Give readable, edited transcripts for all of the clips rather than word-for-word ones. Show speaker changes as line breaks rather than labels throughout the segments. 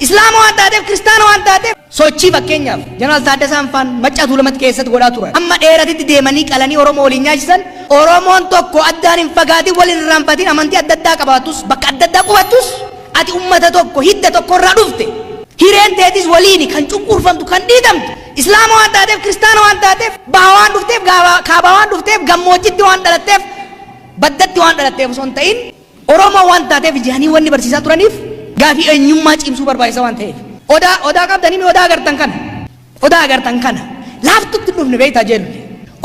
Islaama waan taateef, Kiristaana waan taateef, sochii fakkeenyaaf Jeneraal Taaddasaan faan Maccaa Tuulamatti keessatti godhaa turan. Amma dheeratitti deemanii qalanii Oromoo waliin nyaachisan. Oromoon tokko addaan hin fagaatin, wal hin irraanfatin, amantii adda addaa qabaatus, bakka adda addaa qubattus, ati ummata tokko, hidda tokko irraa dhufte. Hireen teetis waliini kan cunqurfamtu, kan dhiitamtu. Islaama waan taateef, Kiristaana waan taateef, baha waan dhufteef, kaabaa waan dhufteef, gammoojjitti waan dhalatteef, baddatti waan dhalatteef osoo hin ta'in, Oromoo waan taateef jedhanii wanni barsiisaa turaniif gaafii eenyummaa cimsuu barbaachisa waan ta'eef. Odaa qabdanii odaa agartan kana. Odaa agartan kana. Laaftutti dhufne beektaa jennu.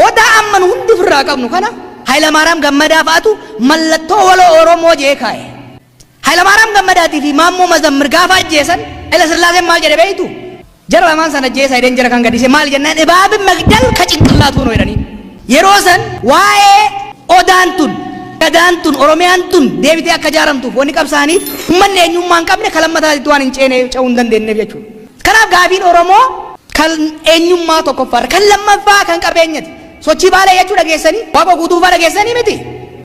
Odaa amma nu hundi ofirraa qabnu kana Hayilamaariyaam Gammadaa fa'atu mallattoo waloo Oromoo jee kaa'e. Hayilamaariyaam Gammadaatii fi Maammoo Mazammir gaafa ajjeesan Hayila Sillaaseen maal jedhe beektu? Jara lamaan sana ajjeesaa jedheen, jara kan gadhiise. Maal jennaan, እባብ መግደል ከጭንቅላቱ ነው jedhanii. Yeroo san waa'ee odaan tun, gadaan tun, Oromiyaan tun deebitee akka ijaaramtuuf wanni qabsaaniif uummanni eenyummaa hin qabne kalammataatti waan hin ceene, ce'uu hin dandeenyeef jechuudha. Kanaaf gaafiin Oromoo kan eenyummaa tokkoffaarra, kan lammaffaa kan qabeenyati. Sochii Baalee jechuu dhageessanii, Waaqa Guutuu fa'aa dhageessanii miti.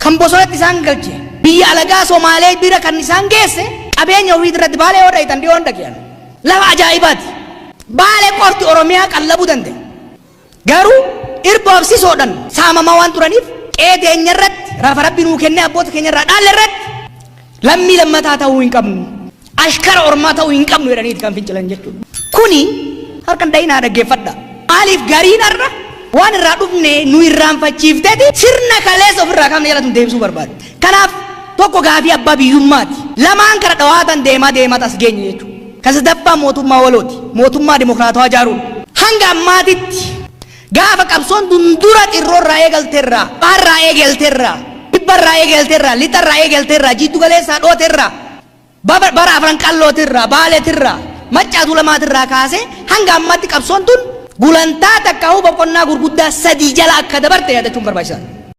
Kan bosonatti isaan galche, biyya alagaa Somaalee bira kan isaan geesse qabeenya ofii irratti. Baalee yoo dhayitan dhiyoon dhaqiyan. Lafa ajaa'ibaati. Baalee qofti Oromiyaa qallabuu danda'e. Garuu irboo sisoodhaan saamamaa waan turaniif, qe'ee teenya irratti, rafa Rabbi nuu kennee abboota keenya irraa dhaalle irratti lammii lammataa ta'uu hin qabnu. Ashkara ormaa ta'uu hin qabnu jedhaniiti kan fincilan jechuudha. Kuni harkan dhayinaa dhaggeeffadha. Maaliif gariin har'a waan irraa dhufne nu irraanfachiifteeti sirna kaleessa ofirraa kaafne jalatti nu deebisuu barbaade. Kanaaf tokko gaafii abbaa biyyummaati. Lamaan kana dhawaatan deemaa deemaa as geenye jechuudha. Kan sadaffaa mootummaa walooti. Mootummaa dimokiraatawaa ijaaruudha. Hanga ammaatitti gaafa qabsoon dundura xirroorraa eegalteerraa, baharraa eegalteerraa, kibbarraa eegalteerraa, lixarraa eegalteerraa, jiddu galeessaa dhooteerraa, bara Afran Qallootirraa, Baaleetirraa, Maccaa Tuulamaatirraa kaasee hanga ammaatti qabsoon tun gulantaa takkaa'uu boqonnaa gurguddaa sadii jala akka dabarte yaadachuun barbaachisaadha.